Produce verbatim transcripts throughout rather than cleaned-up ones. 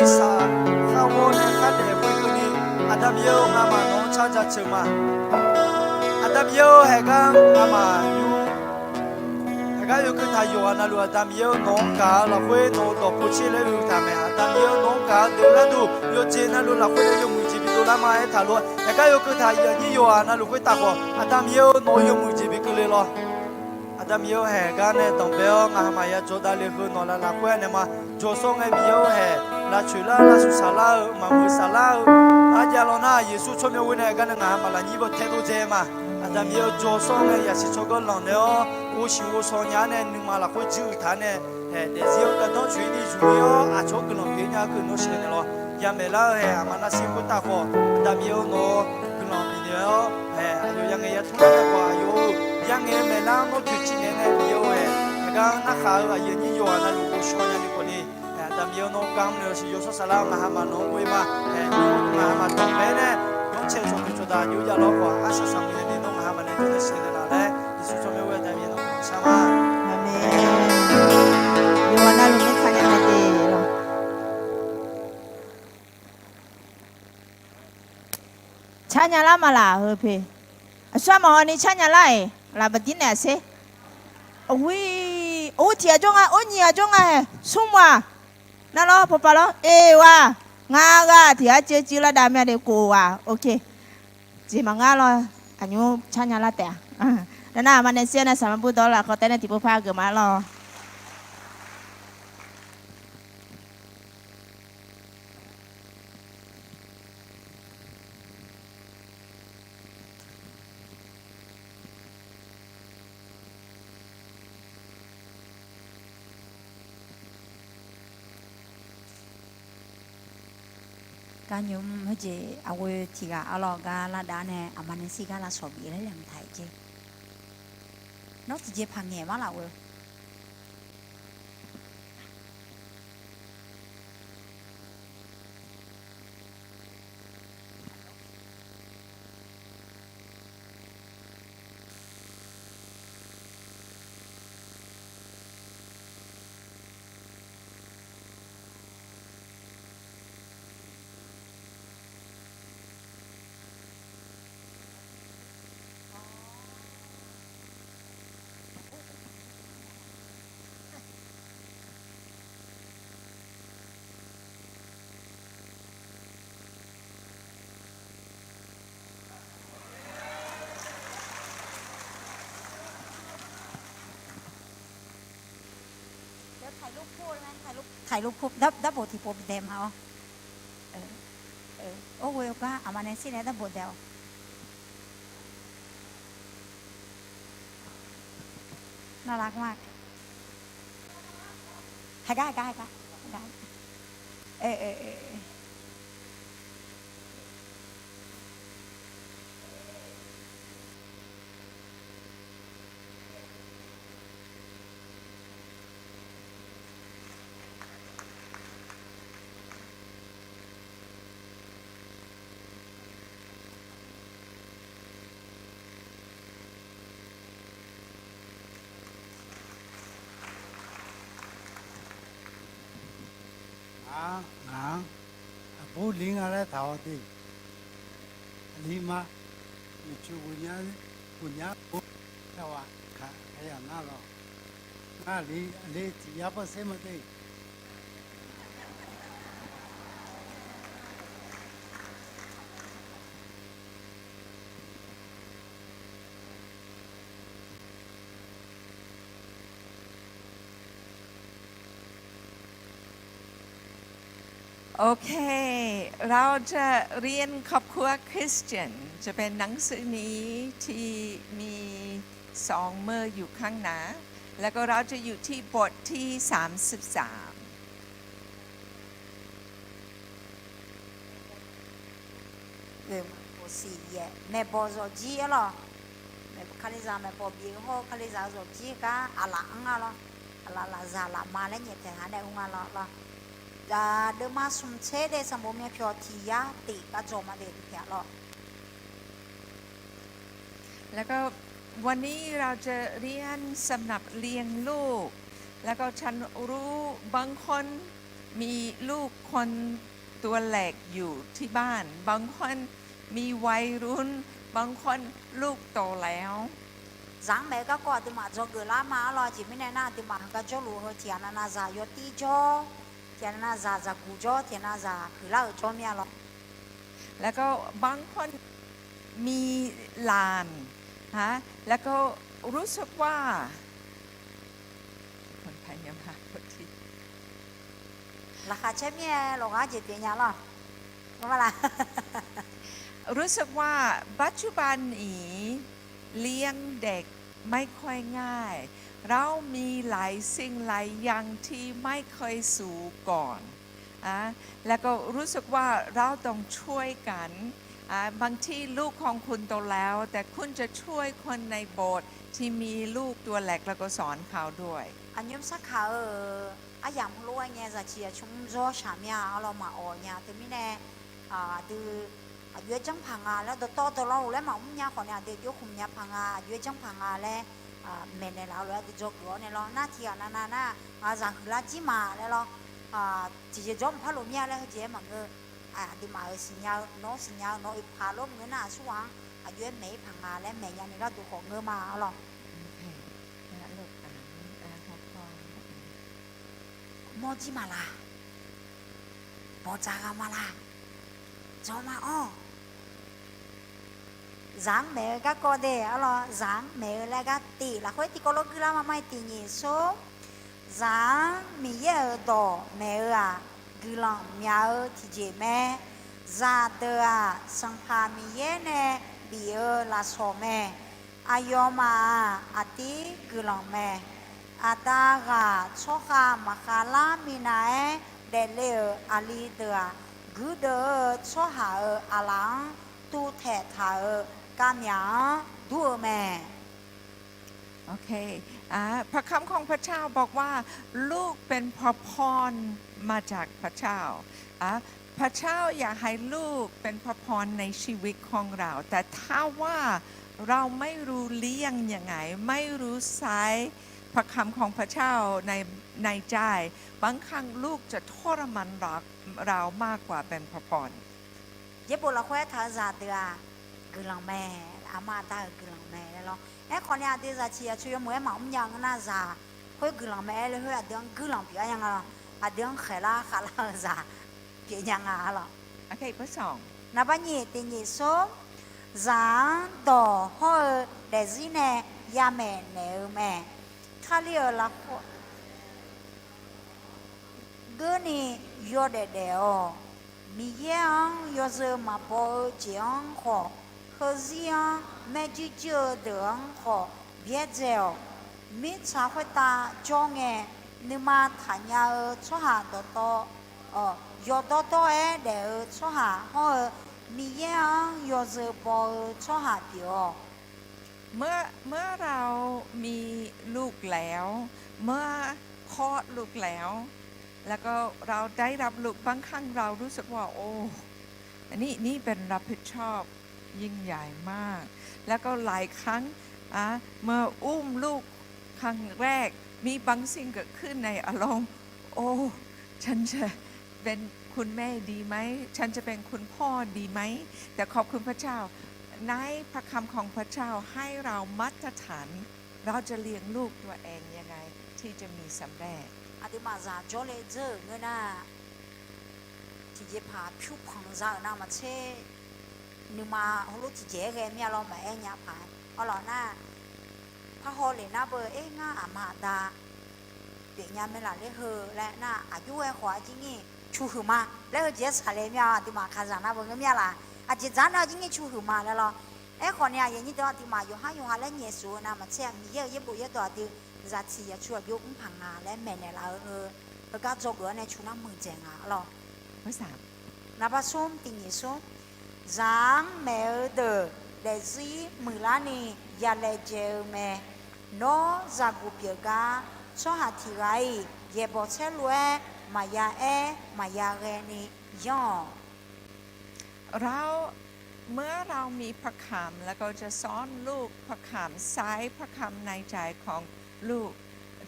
Irsaq kharghawr nae khardaef khoerkeuvni, Aqda Miqyaer-eu ngamaf nawq-anr car jaceuq ma. Aqda Miqyaer-eu haeqgar ngamaf nymr, haeqgar yawkeuv taq yawqghaq navluf Aqda Miqyaer-eu nawq-anr gaq-eu lafkhoer nawq-eu dawq povtser laer uiq taq mae. Aqda Miqyaer-eu nawq-anr gaq-eu deuq gharduq yawqjeq navluf lafkhoer nae yawmuiq jeq bi dovlar ma aertaq lof-aer, haeqgar yawkeuv taq yawnyir yawqghaq navluf khoertav khawf, Aqda Miqyaer-eu nawq-eu yawmuiq jeq bi keuvle lawr. Aqda Miqyaer-eu haeqgar nae danqbae-awr ngaqhamaf ya jawrdav le heu nawq laf lafkhoer nae ma. Jawrshawr ngae Miqyaer-eu haeq lavcoeq lar lavshuif saflar-eu maqmuiq saflar-eu arjav law nar, Yeqsur tsawrmyanr ghoe nae gar nae ngaqhamaf lafnyir baw taedov dzae ma. Aqda Miqyaer-eu jawrshawr ngae yasiq tsawrganr lanqnaeq-awr ghovshiq ghovshaw nya-ar nae nuima lafkhoer juiruiq taq-ar nae, haeq daefzir-anr gardanr coeq-ir ni zmq-ir-awr aqcawq-anr guiqlanq pyeuf nya-eu keuv nawr sheuqnaeq lawr. Yamaf lar-eu haeq Aqmaqnarshir khoertav khawf, Aqda Miqyaer-eu nawq-eu guiqlanq bifnaeq-awr, haeq aqyawf yangaeq yatmr lar nae khawf aqyawf-eu yangaeq maeqlar nawr toeqciv naeq nae Miqyaer-eu haeq, haeqgar narkhaq-eu aqyuif aqnyir yawqghaq navluf ghovshaw nya ni khawf ni, haeq Aqda Miqyaer-eu nawr gar mr nae-awq siq yawshawr saflar-eu ngaqhamaf nawq-anr ghoe ma. Haeq nymr ngaqhamaf danqbae-aer nae ghanrcae cawqdui cawqdaq jov jav lawr khawf arsaq saqmuiq ni nawr ngaqhamaf nae jawrnae sheuqnaeq laf laer Yeqsur tsawrmyanr ghoe Aqda Miqyaer nawq-anr shar ma. Aqmeq. Yawqghaq navluf mirtsaq nya nae de lawr. Car nya lar ma laq heu pe. Aqsur aqmawq hawni car nya lar-iq laf baqdir naeq-aq sher. Or, tiq ghaq jawr nga, or nyiq ghaq jawr nga haeq smrmuiq-aq. Nar lawr pawpav lawr eq-aq, ngar ghaq tiq ghaq cuiv cuiv lar dav mya de kof-aq. Ok. Jeq maqngeur lawr, aqnymr car nya lar taef-a. Nar nar aqma nae sir-aer nae saqma bur dawr lafkawr taef nae tiqpov par geuf ma lawr. Gar nymr heujeq aqghoe tiq ghaq arlawr gar lar dav nae aqma nae sir gar lavshawq bif laer yamq taq-iq jeq. Nawr tiqjeq paq ngaeq mar laf ghoe. Taqlof kur, darbof tiqpov dae ma-awr. Or ghoe-eu gar aqma nae sir nae darbof dae-awq. Navlaq ma. Haigar haigar haigar. Ngaq, ngaq-anr aqbur li nga laer taq-awr de. Aqli ma, miqcuq guqnya, guqnya bur, yawaf kaq kayaq nar lawq. Ngar aqli, aqli tiq yar bawr ser ma de. OK, เราจะเรียนครอบครัวคริสเตียน จะเป็นหนังสือนี้ที่มีสองมืออยู่ข้างหน้า แล้วก็เราจะอยู่ที่บทที่สามสิบสาม Oeq, siq yaef maeqbawq zawqjir-aer lawq. Kalizaq maeqbawq bif-eu hawr-eu kalizaq-eu zawqjir gar aqlaf anr nga lawr. Aqlaf lafzaq lafma laer nyaeftaeq nga nae ur nga lawr lawr. Deuvma smq tser de sanqbof myav pyawq tiq yar tif gar dzaw ma de tiqpyaq lawr. แล้วก็วันนี้เราจะเรียนสำหรับเลี้ยงลูก แล้วก็ฉันรู้บางคน มีลูกคนตัวเล็กอยู่ที่บ้าน บางคนมีวัยรุ่น บางคนลูกโตแล้ว Zaq-anr maef-eu garkawv aqduimaf dzawgeuf lar ma-ar lawr. Aqjeq mirnae nar, aqduimaf heugar jawrluf-eu heu tiqghaq navnav zaq yawtir jawr, tiqghaq navnav zaq zaqguq jawr, tiqghaq navnav zaq huiqlar-euq jawr mir-a lawr. แล้วก็บางคนมีหลาน ฮะ แล้วก็รู้สึกว่า คนไทยเนี่ยมาโทษที Laqkhaq caer mir-aer lawqghaq jeq pyeuf nya lawr. Ngar ma la รู้สึกว่าปัจจุบันนี้เลี้ยงเด็กไม่ค่อยง่าย เรามีหลายสิ่งหลายอย่างที่ไม่เคยสู้ก่อน แล้วก็รู้สึกว่าเราต้องช่วยกัน บางทีลูกของคุณโตแล้ว แต่คุณจะช่วยคนในโบสถ์ที่มีลูกตัวเล็ก แล้วก็สอนเขาด้วย Aqnymr sarkaq-eu aryamq heulof-aer ngae, zaqciq aqcmr mr zawr shaq mir-a, arlawr maqawq nya. Teumirnae aqdui aqjox-aer janrpaq nga laer, dawqtawv dawqlawr-euq laer maqmr nya khawf nae, aqdui aqjox khmq nya paq nga, aqjox-aer janrpaq nga laer maeqnaeq laf-eu lof-aer aqdui dzawgeuf-awr nae lawr. Nar tiqghaq navnav nar, ngaq zaq huiqlar jir ma laer lawr, tiqjeq jawr mqpar lof mir-a laer heujeq-aer maqngeur. Aqduimaf-euq siqnya-eu, nawr siqnya-eu, nawq iqpaq lor maqngeur nar, aqsurghaq-anr aqjox-aer maeq-ir paq nga laer maeqnya naeq gharduq khawf ngeur ma-ar lawr. Mawr jir ma la? Bawqdzaq ghaq ma la? Dzawq ma-awr. Zaq-anr maeq-eu garkawv de-ar lawr, zaq-anr maeq-eu laer gar tiq lafkhoer tiqkawv lof guilar ma mar-aer tiq nyiq smr. Zaq-anr Miqyaer-euq dawq maeq-eu-aq, guiqlanq myaq-eu tiqjeq mae. Zaqdeuq-aq, Sanqpaq Miqyaer nae bif-eu lafsawq mae. Aqyawfmaf-aq, aqdir guiqlanq mae. Aqda ghaq tsawrkhav maqkhav lar minav-aer daefle-euq aqli deuq-aq, guirdeuv-eu tsawrhaq-euq aqlaf-anr tuvtaeq taq-euq kavmyaq-anr dur-eu mae. โอเค อ่า พระคำของพระเจ้าบอกว่า ลูกเป็นพระพรมาจากพระเจ้า อ่า พระเจ้าอยากให้ลูกเป็นพระพรในชีวิตของเรา แต่ถ้าว่าเราไม่รู้เลี้ยงยังไง ไม่รู้ใช้พระคำของพระเจ้าใน ในใจ บางครั้งลูกจะทรมานเรา เรามากกว่าเป็นพระพร Yaerbof lafkhoer aertaq-eu zaqdeuq-aq, guiqlanq mae, aqma aqda-euq guiqlanq mae laer lawr. Aerkhawf nae aqdui zaqciq aqtsu yawmuiq-aer maqmr nya ngeur nar, zaq khoer guiqlanq mae aer le khoer aqdui-anr guiqlanq pyeuf-a nya nga lawr. Aqdui-anr khaeqlar khavlar-eu zaq pyeuf nya nga-ar lawr. Naqbar nyiq tiq nyiq smr. Zaq-anr dawq hawr-eu daefzir nae yamaeq naeq-eu mae. Kali-euq lafkhoer geurni yawdaef daef-awq. Miqyaer-anr yawzeu maqbaw-eu jeq-anr khawf, heuzir-anr maerjuir juir-eu deuq-anr khawf byaerdzae-awq. Mirtsaq khoertav jawr ngae, nuima taqnya-eu tsawrhaq dawqtawv, yawdawr dawr-aer daef-eu tsawrhaq hawr-eu, Miqyaer-anr yawzeu baw-eu tsawrhaq pyeuf-awq. เมื่อ เมื่อเรามีลูกแล้ว เมื่อคลอดลูกแล้ว แล้วก็เราได้รับลูก บางครั้งเรารู้สึกว่า โอ้ อันนี้ นี่เป็นรับผิดชอบยิ่งใหญ่มาก แล้วก็หลายครั้ง อ่ะ เมื่ออุ้มลูกครั้งแรก มีบางสิ่งเกิดขึ้นในอารมณ์ โอ้ ฉันจะเป็นคุณแม่ดีไหม ฉันจะเป็นคุณพ่อดีไหม แต่ขอบคุณพระเจ้า ในพระคำของพระเจ้าให้เรามาตรฐาน เราจะเลี้ยงลูกตัวเองยังไงที่จะมีสำเร็จ Aqduimaf zaq jawrle dzeur-euq ngeur nar, tiqjeqpaq pyur panq za-euq navmaqtser, nuima heulof tiqjeq-aer ghae mir-a lawr maqaer nya paq-aer. Arlawq nar, parhaw lef nar beu, er, ngar aqma aqda pyeufnya mae laf ler heu laer nar, aqjox-aer khawf arjir nyir cu huiq ma laer heujeq-aer saqle mir-a. Aqduimaf kaqzaq nar beu ngeur mir-a laf, aqjeq dzaq nar arjir nyir cu huiq ma laer lawr. Aerkhawf nae aqyuif aqnyir deuq-anr aqduimaf yawqhar yawqha laer nyaef suf-eu navmaqtser-a, Miqyaer-euq yaerbof yaerdawq aqdui zaqtiq yaqcu aqjox mrpaq nga laer maeqnaeq laf-eu heu, heugar dzawgeuf-awr nae cu nar muiqdzaeq nga lawr. Naqbar smr tiq nyiq smr. Zaq-anr maeq-eu deuq daefzir muiqlarni yalaejae-eu mae. Nawr zaqguq pyeuf gar tsawrhaq tiq ghaq-iq yaeqbawq tsaerlu-aer maqya aer maqya ghaeni yanr-awq. เรา เมื่อเรามีพระคำ แล้วก็จะสอนลูกพระคำ ใช้พระคำในใจของลูก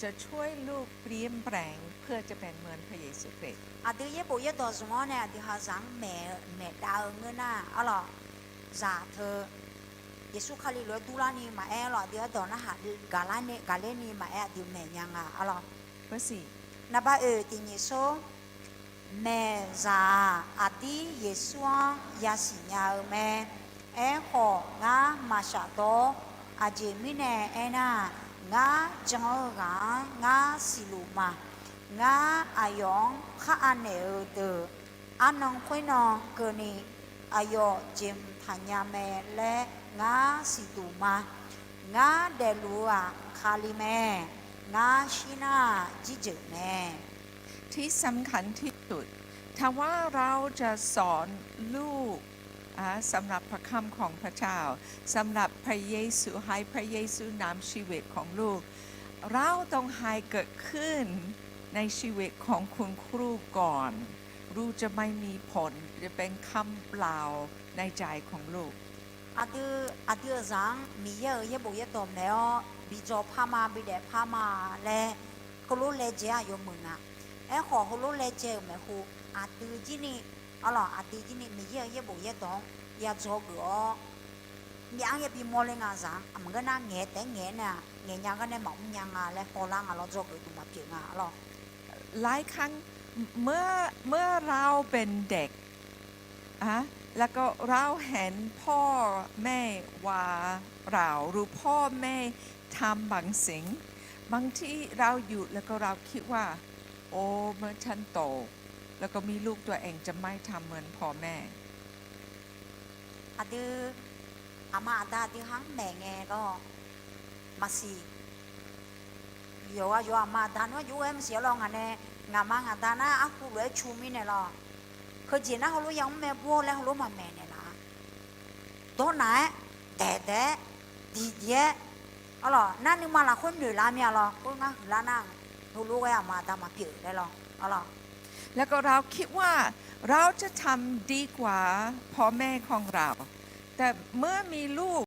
จะช่วยลูกเปลี่ยนแปลงเพื่อจะเป็นเหมือนพระเยซูคริสต์ Aqdui yaerbof yaerdawq zmq-awr nae aqdui haqzaq-anr maeq, maeqdav-eu ngeur nar, arlawq, zaq teu Yeqsur Kali lof-aer durlarni maqaer, arlawq, aqdui aerdawq narhaq gaqlar nae, gaqler ni maqaer, aqdui maeq nya nga, arlawq. Naqba oeq tiqnyif sor, maeqzaq-aq, aqdir Yeqsur-anr yasiq nya-eu mae. Aerkhawf, ngar maqshaf dawr. Aqjeq mirnae aernar, ngar jan-eu ghaq-anr ngar siqluf ma. Ngar aqyawf-anr khar anaeq-eu deuq, arnan khoernan keuvni aqyawf jeqhmq taqnya mae laer ngar siqduq ma. Ngar daefluf-eu-aq Kali mae. Ngar shirnar-aq jirjeuq mae. ที่สำคัญที่สุด ถ้าว่าเราจะสอนลูก อ่า สำหรับพระคำของพระเจ้า สำหรับพระเยซู ให้พระเยซูนำชีวิตของลูก เราต้องให้เกิดขึ้นในชีวิตของคุณครูก่อน ลูกจะไม่มีผล จะเป็นคำเปล่าในใจของลูก Aqdui, aqdui-euq zaq-anr Miqyaer-euq yaerbof yaerdawq maeq-awr bi dzaw par ma, bi daef par ma laer heulof laejae-anr aqyawf muiq nga. Aerkhawf, heulof laejae-euq maeqhu, aqdui jirni, arlawq, aqdui jirni Miqyaer-euq yaerbof yaerdawq-anr ya dzawgeuf-awr, myav-anr yabi mawrler nga zaq-anr. Aqmq geur nar ngaeq taef-aer ngaeq-aer nae-aq, ngaeq nya gar nae maqmr nya nga laer hawlar nga lawr, dzawgeuf duq maqpyeuf nga, arlawq. หลายครั้ง เมื่อ เมื่อเราเป็นเด็ก อ่ะ แล้วก็เราเห็นพ่อแม่ว่าเรา หรือพ่อแม่ทำบางสิ่ง บางทีเราหยุดแล้วก็เราคิดว่า โอ้ เมื่อฉันโต แล้วก็มีลูกตัวเองจะไม่ทำเหมือนพ่อแม่ Aqdui, aqma aqda aqdui ha-anr maeq ngae lawr, maqsiq. Yawqghaq yawqghaq aqma aqda nar jov-aer maqsiq-awr lawr, ngaq nae, ngaqma ngaqda nar arhu lof-aer cu mirnae lawr, heujeq nar heulof yamr mae bur-awr laer heulof maqmaeq naeqlaf-a. Dawrnaq-aer, daeqdaeq-aer, diqdiq-aer, arlawq, nar nuima lafkhoer noeqlar mir-a lawr, khoerngar huiqlar nar, heulof-aer aqma aqda maqpyeuf laer lawr, arlawq. แล้วก็เราคิดว่าเราจะทำดีกว่าพ่อแม่ของเรา แต่เมื่อมีลูก